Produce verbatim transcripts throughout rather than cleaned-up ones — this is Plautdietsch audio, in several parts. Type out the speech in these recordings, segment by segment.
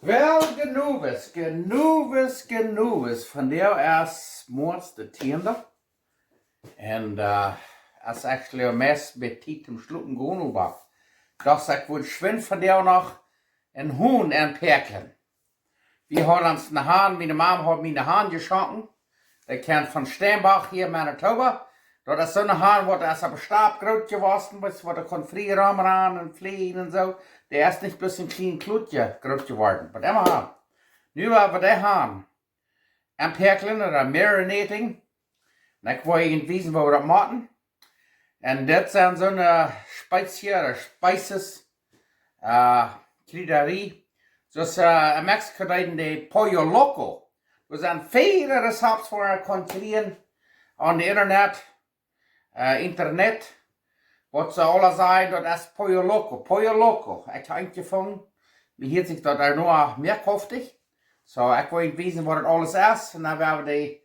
Well, genowes, genowes, genowes. Vondoag es Montag de tiende. Un, eh, es actually meist bie Tiet toom schlopen gonen, oba docht ekj wudd schwind vondoag noch een Hon aunpäakjlen. Wie hauden ons een Hahn, miene Mame haud mie een Hahn jeschonken. Dee kjemt von Steinbach hia en Manitoba. Daut es soon Hahn, waut es opp de Stap groot jewossen, weetst, waut dee kaun frie romranen un fleajen un soo. Dee es nich bloos een kjlien Klutje groot jeworden, oba emmahan. Nu woa wie dee Hahn aunpäakjlen ooda marinating. Un ekj woa junt wiesen, woo wie daut moaken. Un dit sent soone Spezia, ooda spices, eh, Kjriedarieen. Soo aus, eh, en Mexiko deeden dee pollo loco. Doa sent väle Rezepten fa, kaun jie kjrieen aun de Internet, eh, Internet, waut see aula sajen, daut es pollo loco, pollo loco. Ekj hab eent jefungen, mie hieet sikj daut doa noch mea koftig. Soo, ekj woa junt wiesen, waut daut aules es. Un dan woa wie dee,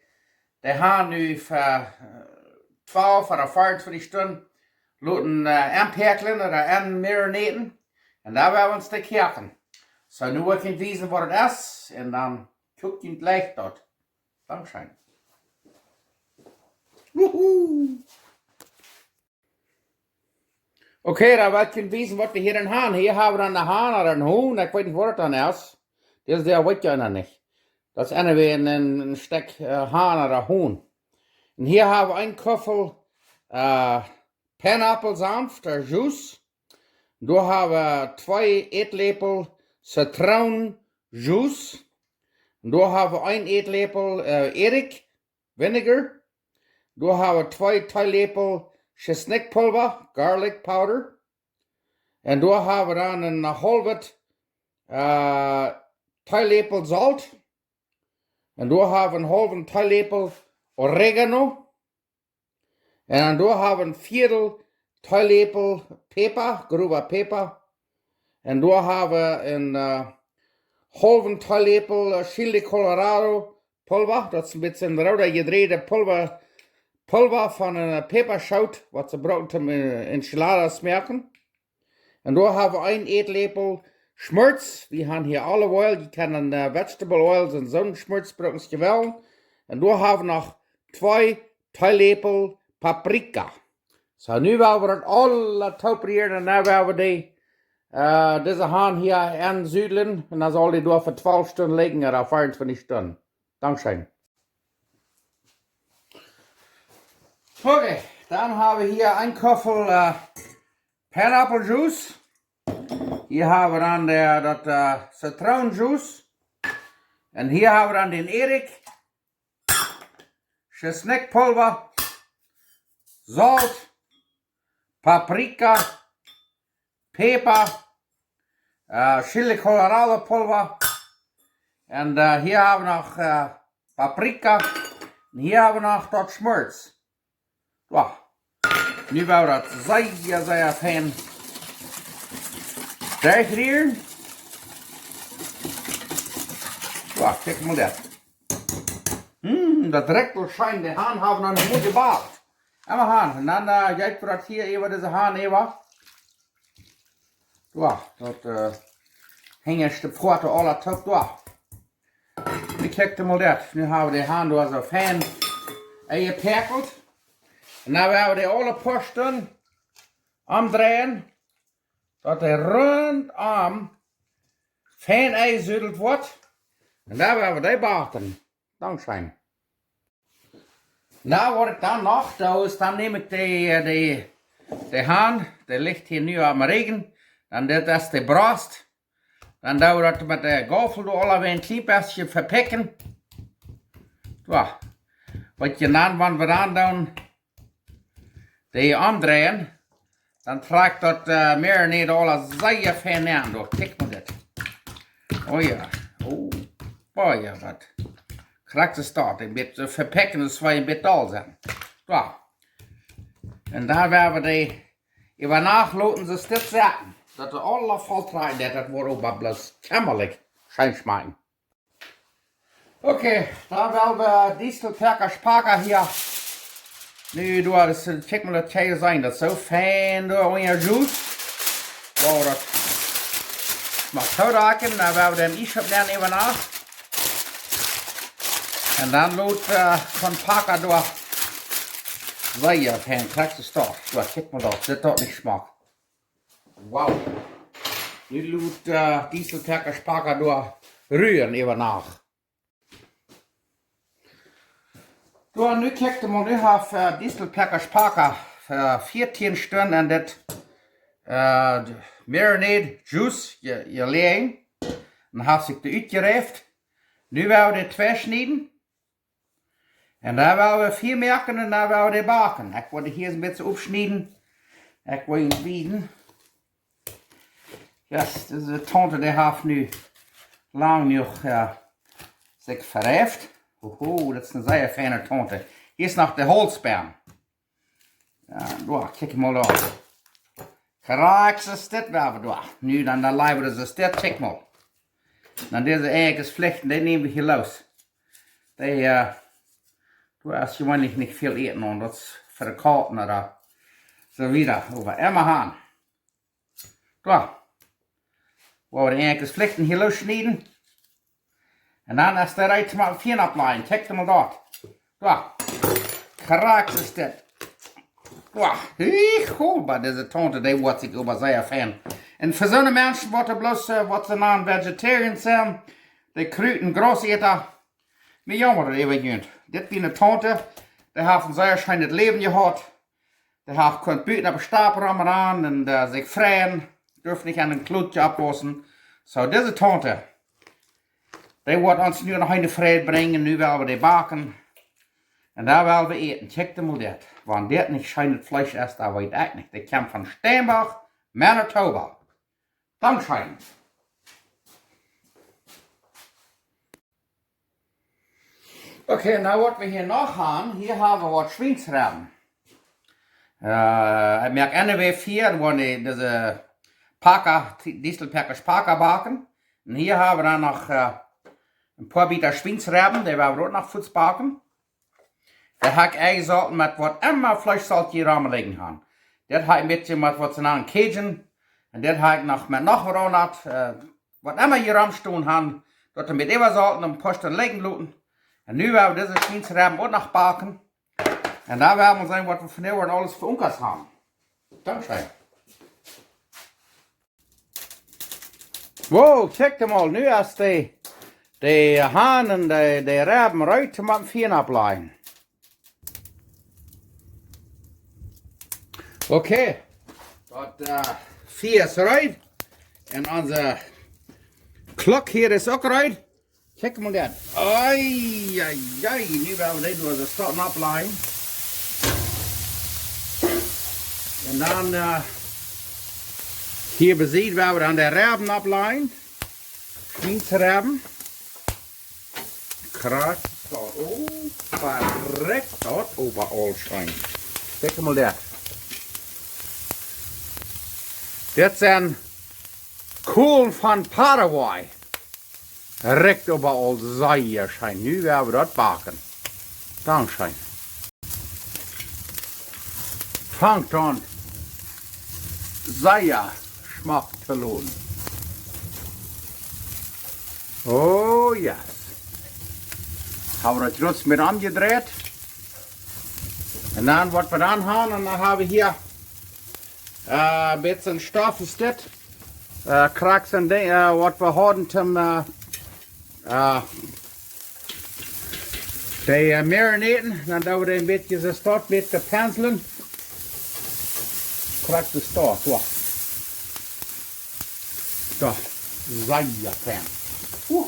dee Hahn nu fa, eh, twalf ooda vea un twintich Stunden loten, eh, aunpäakjlen ooda aunmarinaten. Un dan woa wie ons dee koaken. Soo, nu woa ekj junt wiesen, waut daut es. Un dan kjikj junt jlikj daut. Dankscheen. Wuhu. Okay, dan woa ekj junt wiesen, waut wie hia dan haben. Hia haben wie dan een Hahn ooda een Hon. Ekj weet nich, waut daut dan es. Dit es dee, weet ekj noch nich. Daut es anyway een, een, een Stekj, eh, Hahn ooda Hon. Un hia haben wie een Kuffel, eh, Pineapple-Sauft, eh, Juice. Doa haben wie twee Ätläpel Zitroonenjuice. Doa haben wie een Ätläpel, eh, Edik Vinegar. Doa haben wie twee Teeläpel Schisnikpulva, garlic powder. Un doa haben wie dan een haulwet, eh, Teeläpel Solt. Un doa haben wie een haulwen Teeläpel Oregano. Un dan doa haben wie een Viedel Teeläpel Päpa, growa Päpa. Un doa haben wie een, eh, haulwen Teeläpel, eh, Chile Colorado Pulva. Daut es een bät een rooda jedräjda Pulva, Pulva von een, eh, Päpaschoot, waut see brucken toom, eh, Enchiladas moaken. Un doa haben wie een Ätläpel Schmorts. Wie haben hia olive oil, jie kjennen, eh, vegetable oils un soon Schmorts brucken, aus jie wellen. Un doa haben wie noch twee Teeläpel Paprika. Soo, nu woa wie daut aula toopreeren un dan woa wie dee, eh, dise Hahn hia aunsiedeln. Un dan saul dee doa fa twalf Stunden lijen ooda vea un twintich Stunden. Dankscheen. Okay, dan haben wie hia een Kuffel, eh, Pineapple Juice. Hia haben wie dan de, daut, eh, Zitroonenjuice. Un hia haben wie dan dän Edik, Schisnikpulva, Solt, Paprika, Päpa, eh, Chile Colorado Pulva. Un, eh, hia haben wie noch, eh, Paprika. Un hia haben wie noch daut Schmorts. Soo. Nu woa wie daut sea, sea fein derchrieren. Soo, kjikj mol daut. Hm, daut rikjt aul scheen, de Hahn haben wie noch nich jebakt. Emmahan, un dan, eh, jeit wie daut hia äwa dise Hahn äwa. Soo, daut, eh, hinjaschte Poat aula toop doa. Nu kjikj mol daut. Nu haben wie de Hahn doa soo fein enjepäakjelt. Un dan woa wie dee aule poa Stunden omdreien, daut dee rundom fein enjesudelt woat. Un dan woa wie dee baken. Dankscheen. Nu, waut ekj dan noch doo, es dan näm ekj de, eh, de, de Hahn, dee licht hia nu aum Räakjen. Dan dit es de Brost. Dan doo wie daut met de Gaufel doa aula wada een kjlien bät vepikjen. Soo. Waut jie dan, wan wie dan doonen, dee omdreien, dan trakjt daut, eh, marinade aula sea fein aun. Doa, kjikj mol dit. Oh jo. Oh. Oh jo, waut. Krakjt soo aus daut. Een bät, eh, vepikjen, daut woat een bät doll sennen. Soo. Un dan woa wie dee äwa Nacht loten see dit sitten. Daut dee aula voll trakjt, daut, daut woat oba bloos kjemmalich scheen schmakjen. Okay, dan woa wie Diesel Packers packen hia. Nu, doa, daut es, eh, kjikj mol, daut kjenn jie seenen. Daut es soo fein, doa, unja Juice. Wow, daut Mau toodoaken, dan woa wie dän Iesschaup nämen äwa Nacht. Un dan lot, äh, von Paka doa. Sea fein, krakjt soo stoakj. Soo, kjikj mol daut, dit daut nich schmakjt. Wow. Nu lot, äh, Dieselpäakjers Paka doa ruen äwa Nacht. Soo, nu kjikjt mol, nu haft, äh, Dieselpäakjers Paka, äh, vieetieen Stunden en dit, äh, Marinade Juice je-, jeläajen. Un haft sikj dee utjereeft. Nu woa wie dee tweischnieden. Un dan woa wie Fia moaken un dan woa wie dee baken. Ekj woa dee hia een bät oppschnieden. Ekj woa dee wieden. Yes, dise Taunte, dee haft nu lang jenuach, äh, sikj vereeft. Oho, daut es eene sea feine Taunte. Hia es noch de Haulsbän. Jo, doa, kjikj mol doa. Krakjt soo es dit, woa wie doa. Nu dan, dan leewa wie soo es dit, kjikj mol. Dan dise Eajkjes flechten, dee näm wie hia loos. Dee, äh, doa es jeweenlich nich väl Äten aun, daut es fa de Kauten ooda soo wieda. Oba emma han. Soo. Woa wie de Eajkjes flechten hia loosschnieden. Un dan es dee reed toom Fia oppläajen. Kjikj mol doa. Soo. Krakjt soo es dit. Soo. Ekj hop, bie dise Taunte, dee woat sikj oba sea fein. Un fa soone Menschen waut doa bloos, äh, waut see nanen Vegetarians sent, dee Kjrut un Grausäta, mie jaummat daut äwa junt. Dit wia eene Taunte, dee haft een sea scheenet Läwen jehaut. Dee haft kunt buten opp de Stap romranen un, äh, sikj freien. Durf nich en een Klotje oppwaussen. Soo, dise Taunte, dee woat ons nu noch eene Freid brinjen. Nu woa wie dee baken. Un dan woa wie äten. Kjikj mol dit. Wan dit nich scheenet Fleesch es, dan weet ekj nich. Dee kjemt von Steinbach, Manitoba. Dankscheen. Okay, nu waut wie hia noch han, hia ha wie waut Schwiensrebben. Äh, ekj moak enne Wäakj Fia, woa wie dise Paka, Dieselpäakjers Paka baken. Un hia ha wie dan noch, äh, een poa Bieta Schwiensrebben, dee woa wie uk noch fuaz baken. Dee ha ekj enjesolten met waut emma Fleeschsolt jie romlijen han. Dit ha ekj een bät met waut see nanen Cajun. Un dit ha ekj noch met noch waut aundaut, äh, waut emma jie romstonen han, daut een bät äwasolten un een poa Stund lijen loten. Un nu woa wie dise Schwiensrebben uk noch baken. Un dan woa wie seenen waut wie vondoag aules fa Unkas han. Dankscheen. Wow, kjikj mol, nu es dee, dee Hahn un dee, dee Rebben reed toom Fia oppläajen. Okay, daut, äh, Fia es reed. Un onse Kluck hia es uk reed. Kjikj mol doa. Ai, ai, ai, nu woa wie dee doa soo stoakj oppläajen. Un dan, äh, hia bie Sied woa wie dan de Rebben oppläajen. Schwiensrebben. Krakjt soo. Oh, verrekjt, daut oba aul scheen. Kjikj mol doa. Dit sent Kolen von Paraguay. Rikjt oba aul sea scheen. Nu woa wie daut baken. Dankscheen. Fangt aun sea schmock to loten. Oh yes. Hab wie daut jrod met aunjedreit. Un dan waut wie dan han, un dan ha wie hia, äh, een bät Stoff es dit. Äh, krakjt soon Dinkj, äh, waut wie hauden toom, äh, äh, dee, äh, marinaten. Dan doo wie dee een bät soo stoakj met de penslen. Krakjt soo stoakj, soo. Soo, sea fein. Uh.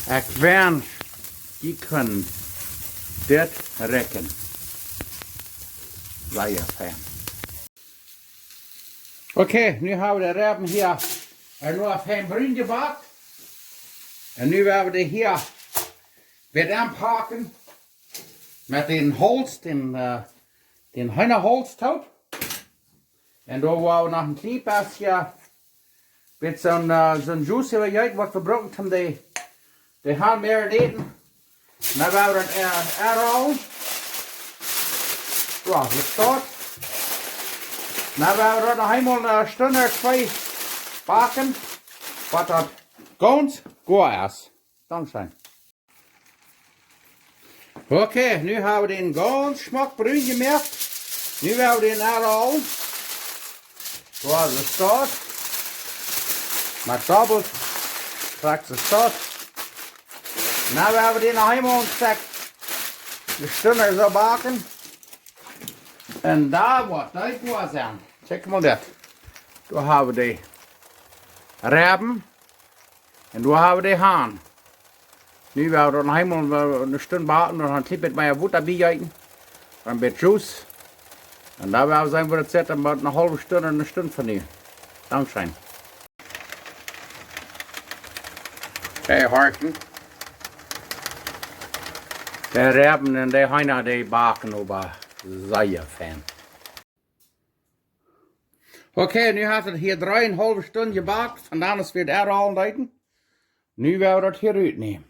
Ekj wensch, jie kunnen dit rikjen. Sea fein. Okay, nu ha wie de Rebben hia, äh, nu fein brun jebakt. Un nu woa wie dee hia wada aunpaken met dän Hauls, dän, äh, dän Heenahauls toop. Un doa woa wie noch een kjlien bät, äh, met soon, äh, soon Juice äwajeeten, waut wie brucken toom dee, dee Hahn marinaten. Dan woa wie daut, äh, aunrollen. Soo, daut es daut. Dan woa wie daut noch eemol eene Stund ooda twee baken. Waut daut gaunz goa es. Dankscheen. Okay, nu hab wie dän gaunz schmock brun jemoakt. Nu woa wie dän aul. Soo aus et steit. Moakt dobbelt. Krakjt soo steit. Nu woa wie dän noch eemol een Stekj, eene Stund soo backen. Un dan woat daut goa sennen. Check mol daut. Doa hab wie de Rebben. Un doa hab wie de Hahn. Nu woa wie daut noch eemol, äh, eene Stund backen un dan een kjlien bät mea Wota biejeeten. Dan een bät Juice. Un dan woa wie seenen, woo daut sitt, dan woat eene haulwe Stund, eene Stund von nu. Dankscheen. Hey, horchen. De Rebben un de Heena, dee backen oba sea fein. Okay, nu haft et hia dree un haulwe Stund jebackt. Von dan es wada aul deeden. Nu woa wie daut hia rutnämen.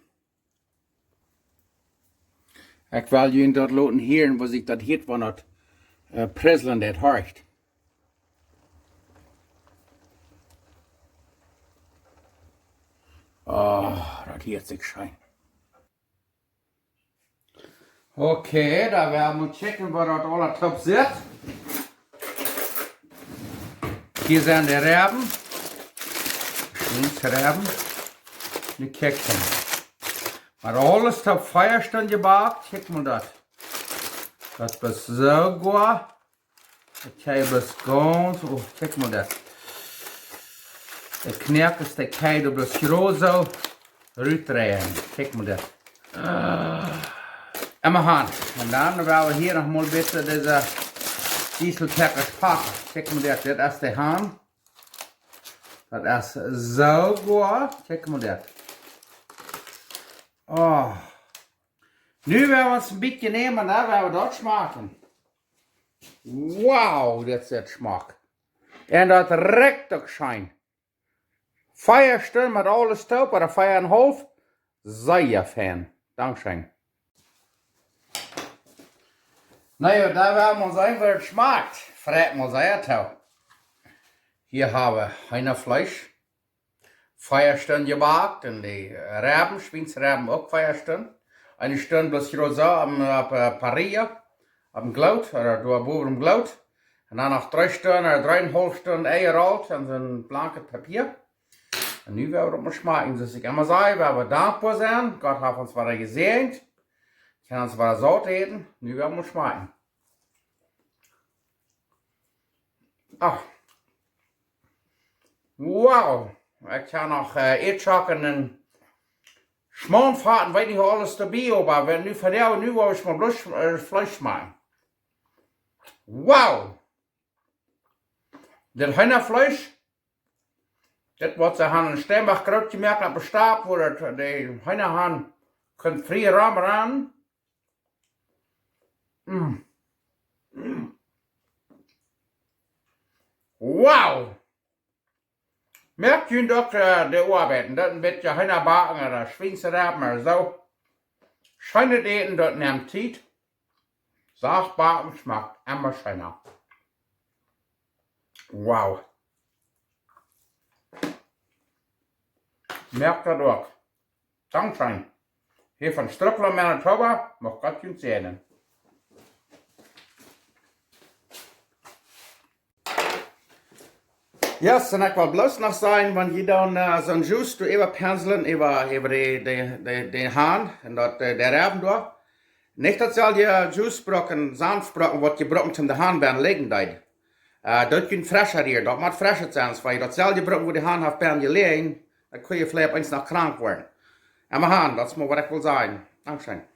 Ekj well junt daut loten hieren, woo sikj daut hieet, wan daut, äh, prusselt, daut horcht. Oh, daut hieet sikj scheen. Okay, dan woa wie mol checken, woo daut aules toop sitt. Hia sent de Rebben. Schwiensrebben. Nu kjikj mol. Oba aules toop vea Stund jebackt. Kjikj mol daut. Daut es soo goa. Daut kjikj bloos gaunz, oh, kjikj mol daut. De Knoakes, dee kjenn wie bloos jrod soo rutdreien. Kjikj mol daut. Ah. Emma han. Un dan woa wie hia noch mol een bät dise Dieselkjäakjers packen. Kjikj mol daut, dit es de Hahn. Daut es soo goa. Kjikj mol daut. Oh. Nu woa wie ons een bät nämen, dan woa wie daut schmakjen. Wow, daut sitt schmock. Un daut rikjt uk scheen. Vea Stund met aules toop, ooda vea un haulf. Sea fein. Dankscheen. Na jo, dan woa wie mol seenen, woo et schmakjt. Freit mie sea too. Hia hab wie Heenafleesch. Vea Stund jebackt un de Rebben, Schwiensrebben uk vea Stund. Eene Stund bloos jrod soo aum, opp, äh, Parrilla, oppem Gloot, ooda doa bowen aum Gloot. Un dan noch dree Stund ooda dree un haulf Stund enjerollt en soon blanket Papia. Un nu woa wie daut mol schmakjen. Soo aus ekj emma saj, wie woaren dankboa sennen. Gott haft ons wada jesäajent. Kjenn ons wada saut äten. Nu woa wie mol schmakjen. Ah. Wow. Ekj hab noch, äh, Eadschocken un Schmauntfat un weet nich aules doabie, oba wan nu von jo, nu woa ekj mol bloos, äh, Fleesch schmakjen. Wow. Daut Heenafleesch, daut waut see han en Steinbach groot jemoakt opp de Stap, wua daut, de Heena han kunt frie romrennen. Mm. Mm. Wow! Moakt junt uk, äh, de Oabeit, daut een bät Heena backen ooda Schwiensrebben ooda soo. Scheenet Äten, daut nemt Tiet. Sacht backen schmakjt emma scheena. Wow. Moakt daut uk. Dankscheen. Hia von Strucklaunt, Manitoba, mucht Gott junt säajnen. Yes, un ekj well bloos noch sajen, wan jie dan, äh, soon Juice doa äwa penslen, äwa, äwa de, de, de, de Hahn un daut, äh, de Rebben doa. Nich daut selwje Juice brucken, Senf brucken, waut jie brucken toom de Hahn bennen lijen deed. Äh, daut kaun frescha hia, daut mott frescha sennen, wan jie daut selwje brucken, wua de Hahn haft bennen jeläajen, dan kaun jie veleicht opp eemol noch krank woaren. Emma han, daut es mau waut ekj well sajen. Dankscheen.